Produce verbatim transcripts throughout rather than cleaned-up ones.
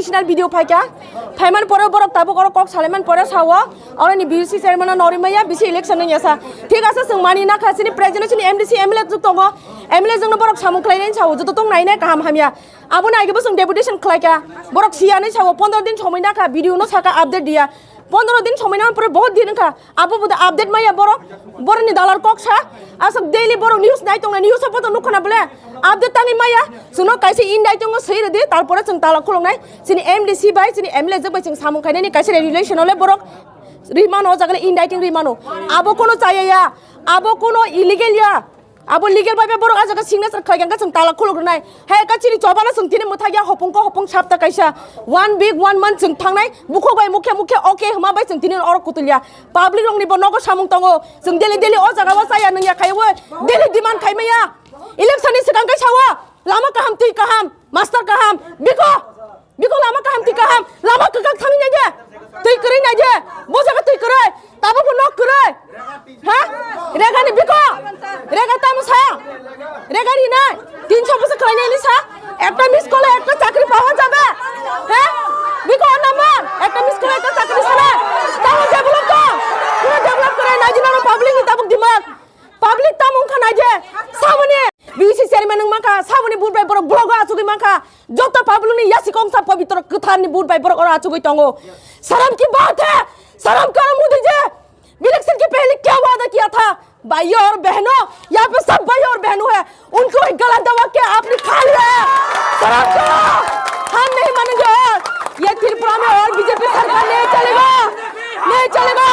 National video phaikha, phaiman pore borok tabuk oro kok salaiman pore sao, oro ni B C chairman no nori maya, B C election nung yasa. Thik ase, chwng mani nakha, chini president, chini M D C, M L A juk tongo, M L A jwng no borok samung khlainai sao, joto tong nainai kaham hamya. Abo nai bo chwng deputation khlaikha, borok siya nai sao, pondro din somoi nakha, video no saka update diya, pondro din somoi na pore bahut din wngkha. Abo bo da update maya borok, borok ni dalar kok sa, aswk daily borok news nai tongna, news o poto nukho na bole, update tangwi maya, chwngno kaisa indai tongo swi rwdi, tarpore chwng tala khuluknai, chini M D C bai, chini M L A jwk bai chwng samung khainani kaisa relation ole borok rimano, o jaga le indai ting rimano, abo kono chaya ya, abo kono illegal ya. Abo legal bai bai borok ah jaga signature khlai khe chwng tala khuluk rwnai. Hai ka chini chobano chwng tini mwthakya hopung ko hopung sapta kaisa. One week, one month chwng thangnai. Bukhuk bai mukhe mukhe okay hwma bai chwng tini oro kutulya. Public rokni bo nogo samung tongo. Chwng daily daily o jaga o chaya nungya khaiwi daily demand khaimaya. Election ni swkang khe sawa lama kaham twi kaham, master kaham. Biko. Biko lama kaham twi kaham, lama kwkak thangwi naidi. Twi kwrwi naidi. Bo jaga twi kwrwi. Tabuk bo nok kwrwi. Ha? Rega ni biko. Rega tamo sa. Rega ni nai. Tinso bosor khlainai ni sa. Ekta miss call ekta chakri pawa jabe. Ha? Biko number. Ekta miss call ekta chakri sala. Tamo develop to. Pura develop kwrwi naidi naro public ni tabuk dimak. Public tamo wngkha naidi. Samoni. B C chairman wng mankha. Samoni vote bai borok blogo achugwi mankha. Joto public ni yasi kongsa pabitro kwthar ni vote bai borok oro achugwi tongo. शर्म की बात है, शर्म करो मोदी जी, इलेक्शन के पहले क्या वादा किया था? भाइयों और बहनों, यहाँ पे सब भाई और बहनों है, उनको ही गला दबा के आपने खा लिया है। शर्म करो, हम नहीं मानेंगे और ये त्रिपुरा में और बीजेपी सरकार नहीं चलेगा, नहीं चलेगा।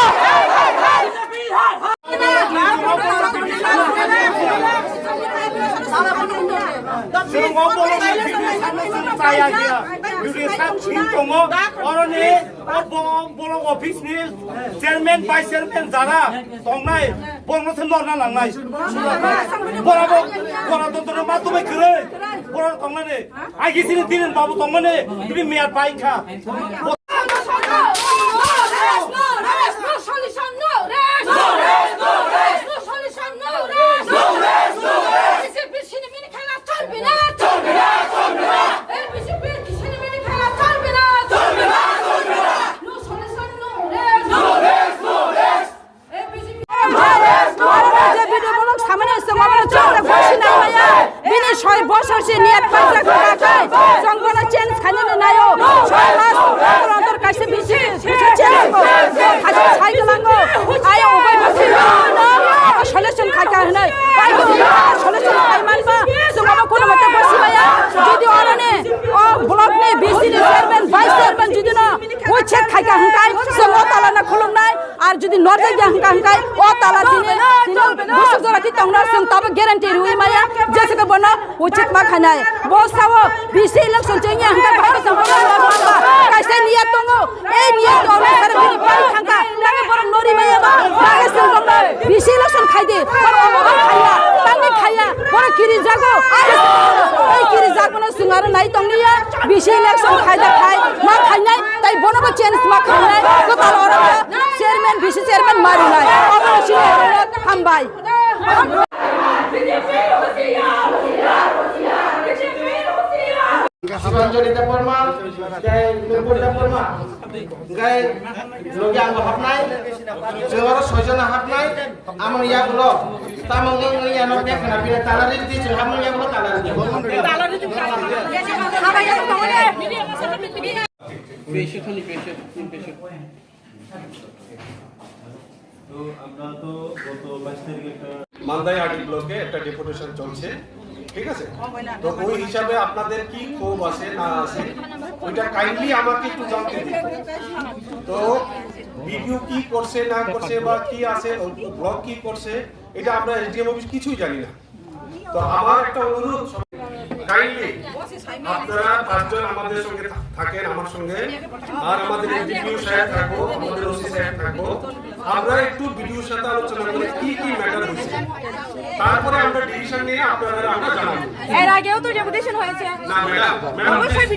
Oroni, o bo-, bolong office ni chairman, vice chairman jara tongnai, borokno se norna nangnai. Borabo, bono to tono ma tubai kwrwi, borok tongnani. Agi sini tinin babu tongmani, bini miyat bai kha. No rest, no rest, no solution, no rest. No rest, no rest. No solution, no rest. No rest, no rest. B J P sini mini khala cholbe na. Cholbe na, cholbe na. A B J P sini mini khala cholbe na. Cholbe na, cholbe na. No solution, no rest. No rest, no rest. Oro je video bolok samani se ngomani chwng tak bosi nang maya. Bini soi bosor se niyat paisa khakai. Chwng bono change khainani naio. Soi mas, bono antor kaisa bisi, bisi change ko. Kaisa sai glango. Ayo ubai bosi. Solution khaika hinai. Pai ko solution khai manba. Chwng bono kono mate bosi maya. Jodi oroni o block ni B C ni chairman, vice chairman jodi no uchet khaika hinkai, chwng o tala na khulumnai. Ar jodi norjak ya hwnka hwnkai, o tala tini, tini busuk jora ti tongno chwng tabo guarantee rwi maya, jesa khe bono uchit ma khanai. Bo sao B C election chengya hwnka bai ko chwng bono norma ba. Kaisa niyat tongo, ei niyat tongo sar bini pai thangka, tamo borok nori maya ba, tamo chwng bono B C election khaidi, borok omo khaya, tamo khaya, borok kiri jago, ei kiri jago no chwng aro nai tongniya, B C election khaida khai, ma khainai, tai bono bo change ma khainai, ko talo oro. Chairman, B C chairman marunai. Obo sini hambai. Sibanjali Debbarma, tei Nupur Debbarma, tei logi ang hapnai, jora soijona hapnai, amang yagulo, tamang yang yang yang yang kena pina talari di sini, amang yagulo talari di. বেশি তো নি, বেশি, বেশি। তো আমরা তো গত বাইশ তারিখে একটা মান্দাইহাটি ব্লকে একটা ডেপুটেশন চলছে, ঠিক আছে? তো ওই হিসাবে আপনাদের কি ক্ষোভ আছে না আছে, ওইটা কাইন্ডলি আমাকে একটু জানতে দিন। তো বিডিও কি করছে না করছে বা কি আছে, ব্লক কি করছে, এটা আমরা এসডিএম অফিস কিছুই জানি না। তো আমার একটা অনুরোধ, কাইন্ডলি আপনারা পাঁচজন আমাদের সঙ্গে থা-, থাকেন, আমার সঙ্গে, আর আমাদের এসডিপিও সাহেব থাকবো, আমাদের ওসি সাহেব থাকবো। আমরা একটু বিডিওর সাথে আলোচনা করে কি কি ম্যাটার হয়েছে, তারপরে আমরা ডিসিশন নিয়ে আপনারা আমরা জানাবো। এর আগেও তো ডেপুটেশন হয়েছে। না ম্যাডাম, ম্যাডাম, অবশ্যই